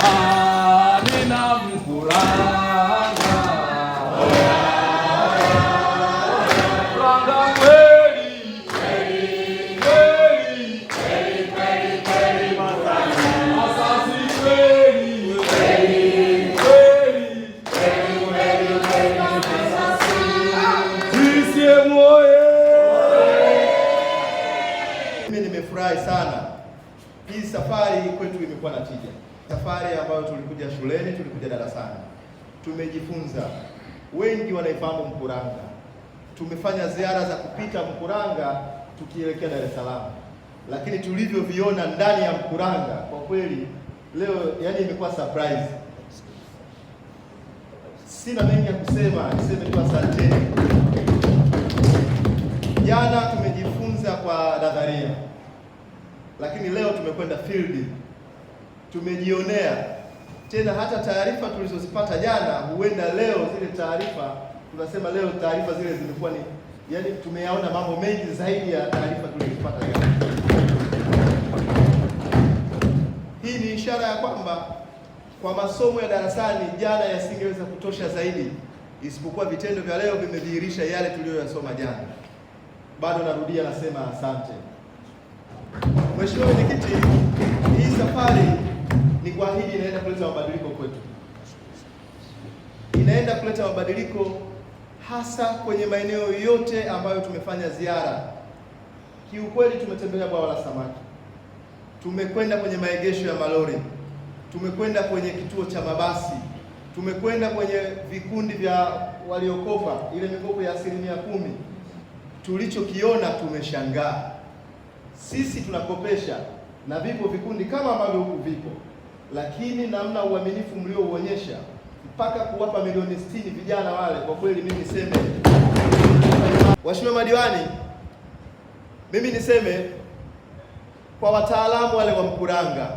Amani na Mkuranga. Mkuranga kweli kweli, Masasi kweli kweli, CCM oye! Mimi nimefurahi sana. Hii safari kwetu imekuwa na tija. Safari ambayo tulikuja shuleni, tulikuja darasani, tumejifunza. Wengi wanaifahamu Mkuranga. Tumefanya ziara za kupita Mkuranga tukielekea Dar es Salaam, lakini tulivyoviona ndani ya Mkuranga kwa kweli leo, yani imekuwa surprise. Sina mengi ya kusema, niseme tu asanteni. Jana tumejifunza kwa nadharia, lakini leo tumekwenda field, tumejionea tena. Hata taarifa tulizozipata jana, huenda leo zile taarifa tunasema leo taarifa zile zimekuwa ni yani, tumeyaona mambo mengi zaidi ya taarifa tulizopata jana. Hii ni ishara ya kwamba kwa masomo ya darasani jana yasingeweza kutosha zaidi, isipokuwa vitendo vya leo vimedhihirisha yale tuliyoyasoma jana. Bado narudia, nasema asante. Mheshimiwa Mwenyekiti, hii safari ni kuahidi inaenda kuleta mabadiliko kwetu, inaenda kuleta mabadiliko hasa kwenye maeneo yote ambayo tumefanya ziara. Kiukweli tumetembelea bwawa la samaki, tumekwenda kwenye maegesho ya malori, tumekwenda kwenye kituo cha mabasi, tumekwenda kwenye vikundi vya waliokopa ile mikopo ya 10%. Tulichokiona tumeshangaa. Sisi tunakopesha na vipo vikundi kama ambavyo huku vipo, lakini namna uaminifu mliouonyesha mpaka kuwapa milioni 60 vijana wale, kwa kweli mimi niseme, waheshimiwa madiwani, mimi niseme kwa wataalamu wale wa Mkuranga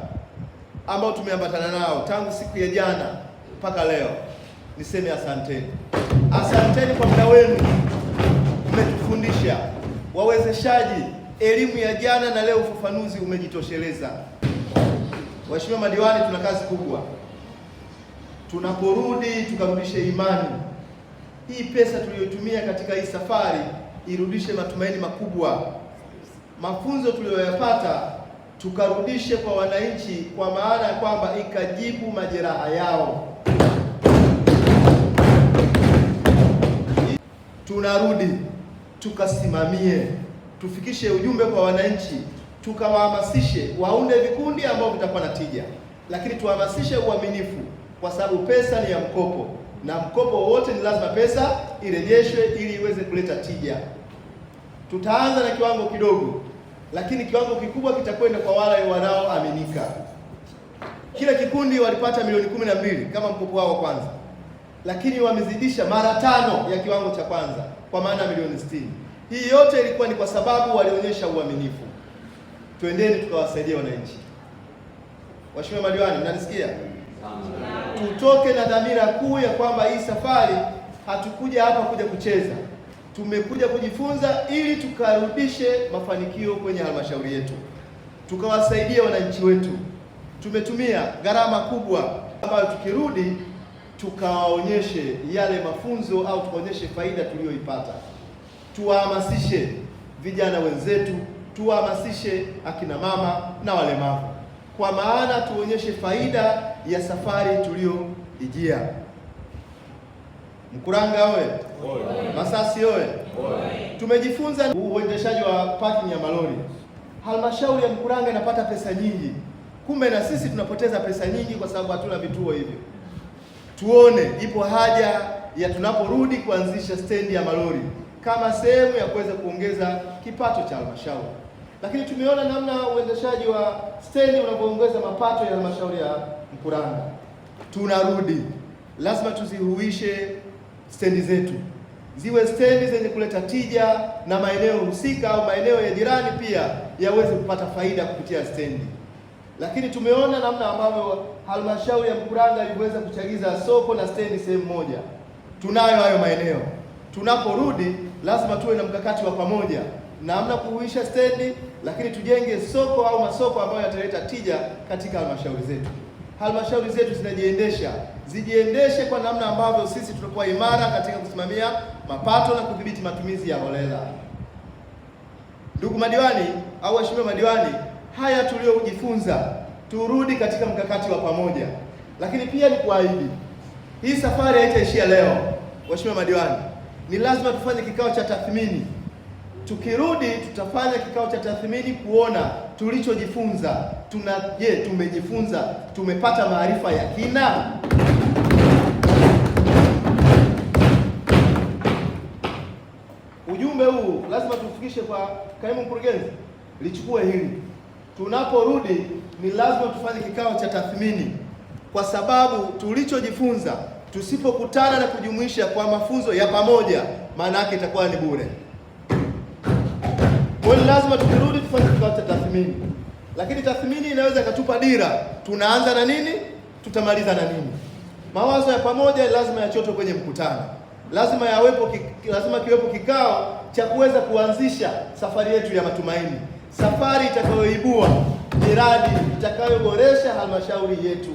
ambao tumeambatana nao tangu siku ya jana mpaka leo, niseme asanteni, asanteni kwa muda wenu, mmetufundisha. Wawezeshaji, elimu ya jana na leo, ufafanuzi umejitosheleza. Waheshimiwa madiwani, tuna kazi kubwa. Tunaporudi tukarudishe imani. Hii pesa tuliyotumia katika hii safari irudishe matumaini makubwa. Mafunzo tuliyoyapata tukarudishe kwa wananchi, kwa maana ya kwamba ikajibu majeraha yao. Tunarudi tukasimamie, tufikishe ujumbe kwa wananchi, tukawahamasishe waunde vikundi ambavyo vitakuwa na tija, lakini tuhamasishe uaminifu, kwa sababu pesa ni ya mkopo na mkopo wote ni lazima pesa irejeshwe ili iweze kuleta tija. Tutaanza na kiwango kidogo, lakini kiwango kikubwa kitakwenda kwa wale wanaoaminika. Kila kikundi walipata milioni 12 kama mkopo wao wa kwanza, lakini wamezidisha mara 5 ya kiwango cha kwanza, kwa maana milioni 60. Hii yote ilikuwa ni kwa sababu walionyesha uaminifu. Twendeni tukawasaidia wananchi. Waheshimiwa madiwani, mnanisikia? Tutoke na dhamira kuu ya kwamba hii safari hatukuja hapa kuja kucheza, tumekuja kujifunza ili tukarudishe mafanikio kwenye halmashauri yetu, tukawasaidia wananchi wetu. Tumetumia gharama kubwa ambayo tukirudi tukawaonyeshe yale mafunzo au tukaonyeshe faida tuliyoipata. Tuwahamasishe vijana wenzetu, tuwahamasishe akina mama na walemavu, kwa maana tuonyeshe faida ya safari tuliyoijia. Mkuranga oye! Masasi oye! Tumejifunza uendeshaji wa parking ya malori. Halmashauri ya Mkuranga inapata pesa nyingi, kumbe na sisi tunapoteza pesa nyingi kwa sababu hatuna vituo hivyo. Tuone ipo haja ya tunaporudi kuanzisha stendi ya malori kama sehemu ya kuweza kuongeza kipato cha halmashauri. Lakini tumeona namna uendeshaji wa stendi unavyoongeza mapato ya halmashauri ya Mkuranga. Tunarudi, lazima tuzihuishe stendi zetu, ziwe stendi zenye kuleta tija na maeneo husika au maeneo ya jirani pia yaweze kupata faida kupitia stendi. Lakini tumeona namna ambavyo halmashauri ya Mkuranga iliweza kuchagiza soko na stendi sehemu moja. Tunayo hayo maeneo, tunaporudi lazima tuwe na mkakati wa pamoja namna kuhuisha stendi, lakini tujenge soko au masoko ambayo yataleta tija katika halmashauri zetu. Halmashauri zetu zinajiendesha, zijiendeshe kwa namna ambavyo sisi tutakuwa imara katika kusimamia mapato na kudhibiti matumizi ya holela. Ndugu madiwani au waheshimiwa madiwani, haya tuliyojifunza turudi katika mkakati wa pamoja, lakini pia ni kuahidi hii safari haitaishia leo. Waheshimiwa madiwani, ni lazima tufanye kikao cha tathmini. Tukirudi tutafanya kikao cha tathmini kuona tulichojifunza, tuna je, tumejifunza, tumepata maarifa ya kina? Ujumbe huu lazima tufikishe kwa kaimu mkurugenzi, lichukue hili. Tunaporudi ni lazima tufanye kikao cha tathmini, kwa sababu tulichojifunza tusipokutana na kujumuisha kwa mafunzo ya pamoja, maana yake itakuwa ni bure. Kwa hiyo lazima tukirudi tufanye kikao cha tathmini, lakini tathmini inaweza ikatupa dira, tunaanza na nini, tutamaliza na nini. Mawazo ya pamoja lazima yachotwe kwenye mkutano, lazima yawepo, lazima kiwepo kikao cha kuweza kuanzisha safari yetu ya matumaini, safari itakayoibua miradi itakayoboresha halmashauri yetu.